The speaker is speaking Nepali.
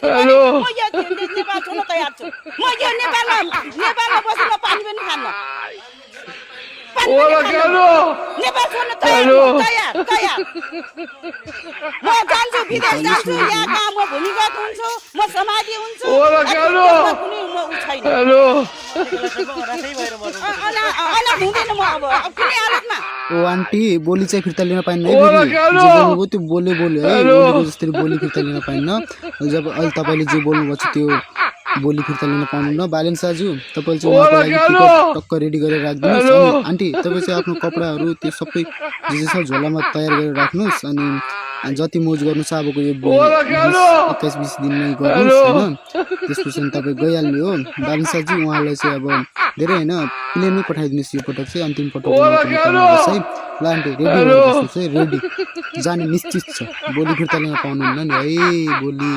दिदिनँ भने म यो नेपाल छोड्न तयार छु म यो नेपालमा बसेर पानी पनि खान्न नेपाल छोड्न तयार तयार म जान्छु विदेश जान्छु यहाँ कहाँ म भूमिगत हुन्छु म समाधि हुन्छु कुनै म उ छैन हुँदैन म अब कुनै हालतमा ओ आन्टी बोली चाहिँ फिर्ता लिन पाइन्न है फेरि जे बोल्नुभयो त्यो बोल्यो है बोलेको जसरी बोली फिर्ता लिन पाइन्न जब अहिले तपाईँले जे बोल्नुभएको छ त्यो बोली फिर्ता लिन पाउनुहुन्न बालेन साजु तपाईँले चाहिँ उहाँको लागि टिकट टक्क रेडी गरेर राखिदिनुहोस् अनि आन्टी तपाईँ चाहिँ आफ्नो कपडाहरू त्यो सबै जे जे छ झोलामा तयार गरेर राख्नुहोस् अनि जति मोज गर्नु छ अबको यो 21-20 दिन नै गर्नुहोस् होइन त्यसपछि तपाईँ गइहाल्ने हो बालेन साजु उहाँलाई चाहिँ अब धेरै होइन प्लेनमै पठाइदिनुहोस् यो पटक चाहिँ अन्तिम पटक है ल आन्टी रेडी भएर बस्नुहोस् है रेडी जाने निश्चित छ भोलि फिर्ता लिन पाउनुहुन्न नि है भोलि